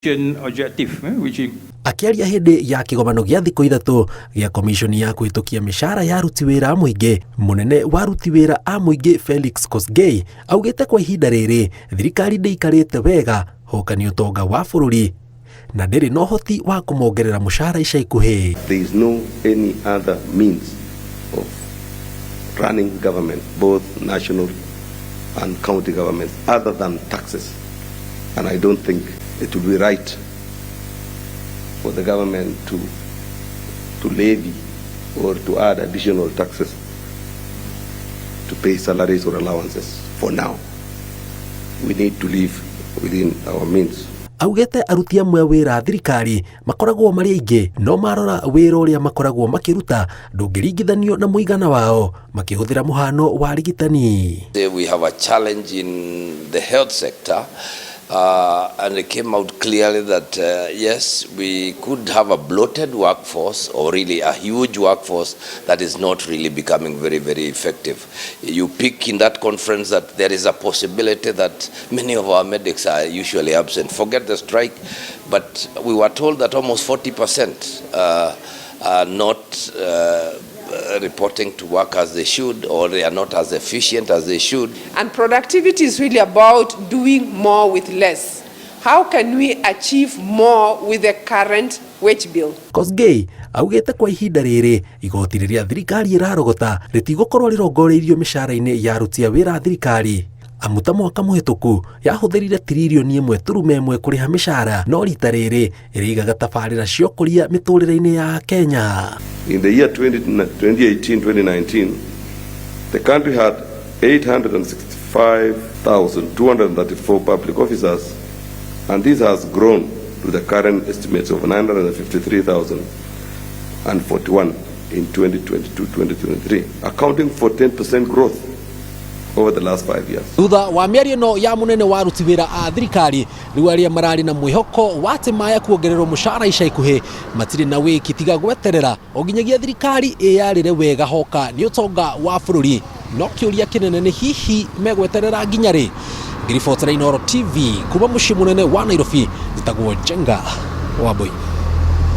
Objective, which Akĩaria hĩndĩ ya kĩgomano gĩa thikũ 3 gĩa komishoni ya kũhĩtũkia mĩcara ya aruti wĩra a mũingĩ, mũnene wa aruti wĩra a mũingĩ Felix Kosgei augĩte kwa ihinda rĩrĩ thirikari ndĩikarĩte wega hoka nĩ ũtonga wa bũrũri na ndĩrĩ na ũhoti wa kũmongerera mũcara ica ikuhĩ. There is no any other means of running government, both national and county governments, other than taxes. And I don't think it would be right for the government to levy or to add additional taxes to pay salaries or allowances. For now, we need to live within our means. Augĩte aruti amwe a wĩra a thirikari makoragwo marĩ aingĩ, no marora wĩra ũrĩa makoragwo makĩruta ndũngĩringithanio na mũigana wao, makĩhũthĩra mũhano wa arigitani. We have a challenge in the health sector, and it came out clearly that yes, we could have a bloated workforce, or really a huge workforce that is not really becoming very, very effective. You pick in that conference that there is a possibility that many of our medics are usually absent. Forget the strike, but we were told that almost 40% are not reporting to work as they should, or they are not as efficient as they should. And productivity is really about doing more with less. How can we achieve more with the current wage bill? Kosgei augĩte kwa ihinda rĩrĩ igoti rĩrĩa thirikari ĩrarogota rĩtigũkorwo rĩrongoreirio mĩcara-inĩ ya aruti a wĩra a thirikari, amu ta mwaka mũhĩtũku yahũthĩrire tiririoni 1.1 kũrĩha mĩcara, no rita rĩrĩ ĩrĩigaga tabarĩra cia ũkũria mĩtũrĩre-inĩ ya Kenya. In the year 2018-2019, the country had 865,234 public officers, and this has grown to the current estimates of 953,041 in 2022-2023, accounting for 10% growth over the last 5 years. Thutha wa mĩario ĩno ya mũnene wa aruti wĩra a thirikari, rĩu arĩa mararĩ na mwĩhoko wa atĩ maya kuongererwo mũcara ica ikuhĩ matirĩ na wĩki tiga gweterera o nginyagia thirikari ĩyarĩre wega hoka nĩ ũtonga wa bũrũri. No kĩũria kĩnene nĩ hihi megweterera nginya rĩ? Ngĩribotera Inooro TV kuma mũciĩ mũnene wa Nairobi, njĩtagwo Njenga Wambui.